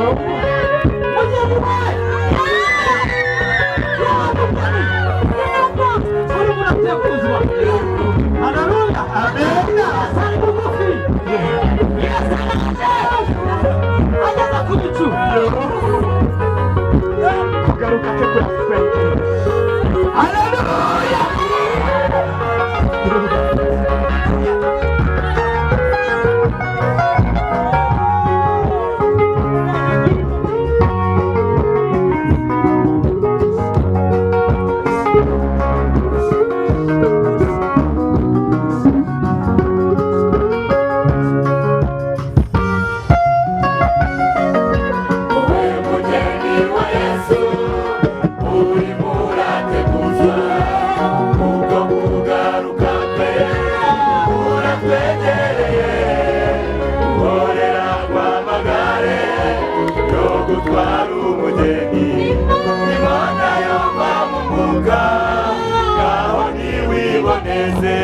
Mugeni we, mugeni urimo urateguzwa. Haleluya! Yesu ari bugufi. Yesu araje, ageze ku bicu. Kugaruka kwe kuratwegereye. Haleluya! Wowe mugeni wa Yesu, urimo urateguzwa, kuko kugaruka kwe kuratwegereye. Guhorera kw'amagare yo gutwara umugeni, Imana yumva mu mwuka, ngaho niwiboneze.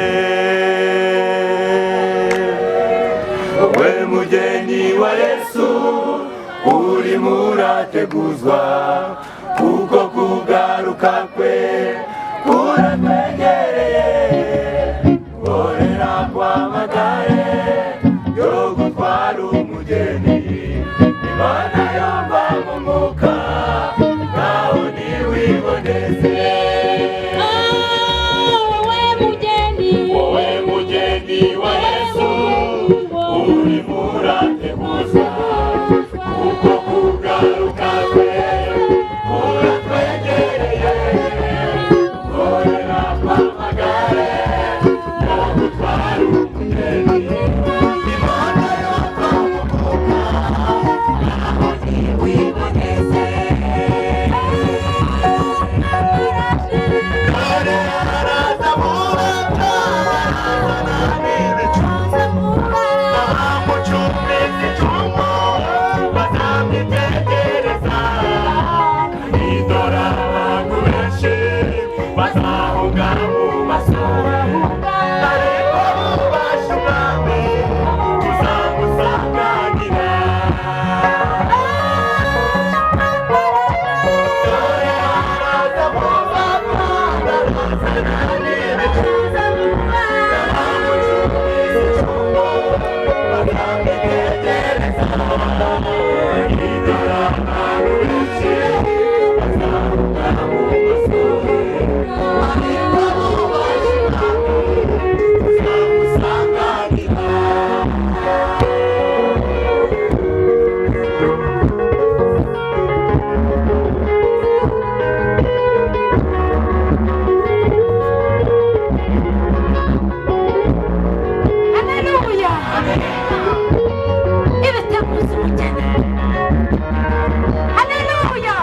Wowe mugeni wa Yesu, urimo urateguzwa, kuko kugaruka kwe kuratwegereye. Guhorera kw'amagare yo gutwara umugeni, Imana yumva mu mwuka, ngaho niwiboneze. Wowe mugeni, Wowe mugeni wa Yesu, urimo urateguzwa, kuko kugaruka kwe kuratwegereye. Guhorera kw'amagare yo gutwara umugeni, Imana yumva mu mwuka, ngaho niwiboneze. Dore araza vuba, arazana n'ibicu, abamucumbitse icumu bazamwitegereza. Idora abantu benshi bazahunga mu maso, ariko bubasha Umwami tuzamusanganira. Dore araza vuba, arazana n'ibicu, abamucumbitse icumu bazamwitegereza. Idora abantu benshi bazahunga mu maso, ariko bubasha Umwami tuzamusanganira. Haleluya! Ibiteguza umugeni. Haleluya!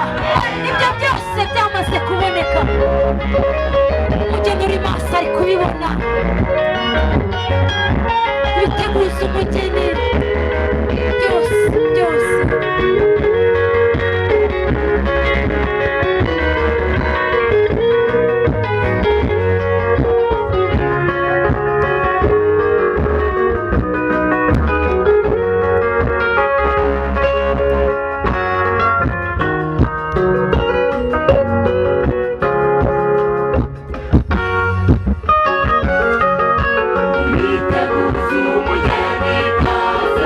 Ibyo byose byamaze kuboneka. Umugeni uri maso ari kubibona. Ibiteguza umugeni byose byose. Biteguza umugeni, byose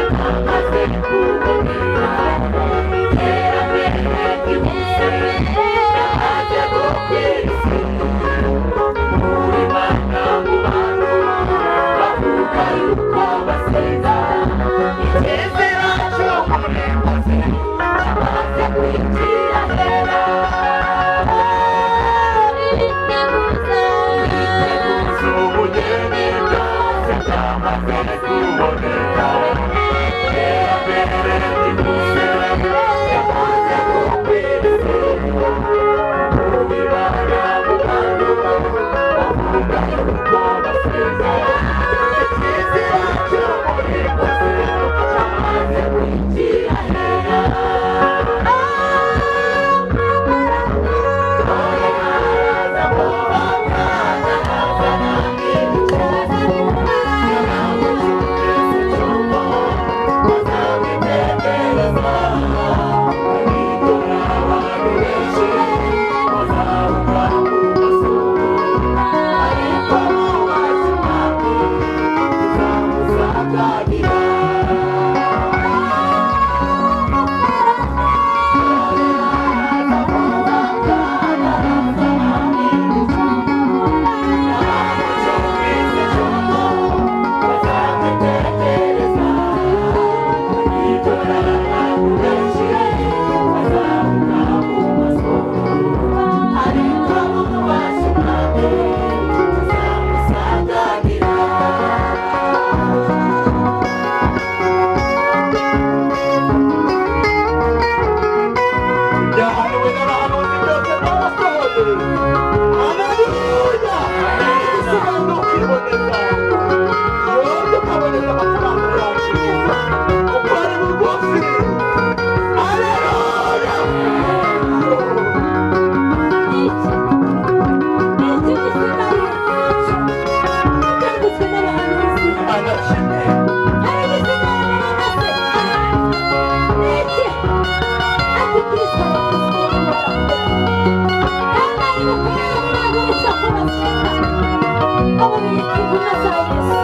Abo biyita intumwa za Yesu.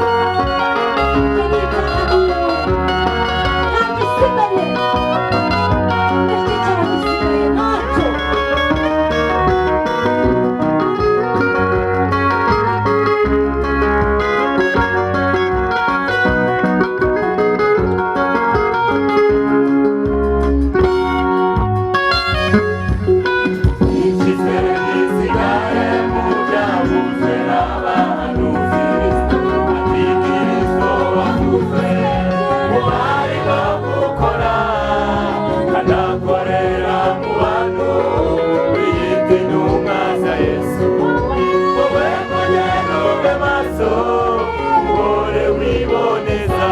Ibyo ni iby'akabungu. Nta gisigaye. Bityo cyaba gisigaye ntacyo. Icyizere gisigaye mu byavuzwe n'abahanuzi, ati Kristo wavuze mu barimo gukora, anakorera mu bantu biyita intumwa za Yesu. Wowe mugeni ube maso, uhore wiboneza.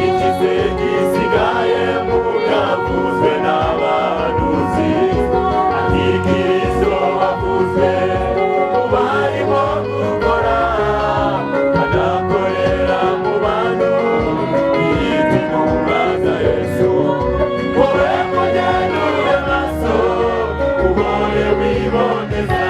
Ikize gisigaye mu byavuzwe n'abahanuzi, ati Kristo wavuze mu barimo gukora, anakorera mu bantu biyita intumwa za Yesu. Wowe mugeni ube maso, uhore wiboneza.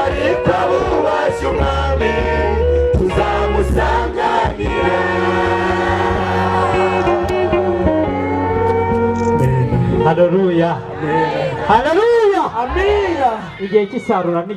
Ariko abubashye umwami tuzamusanganira. Haleluya, haleluya. Amina. Igihe cy'isarura ni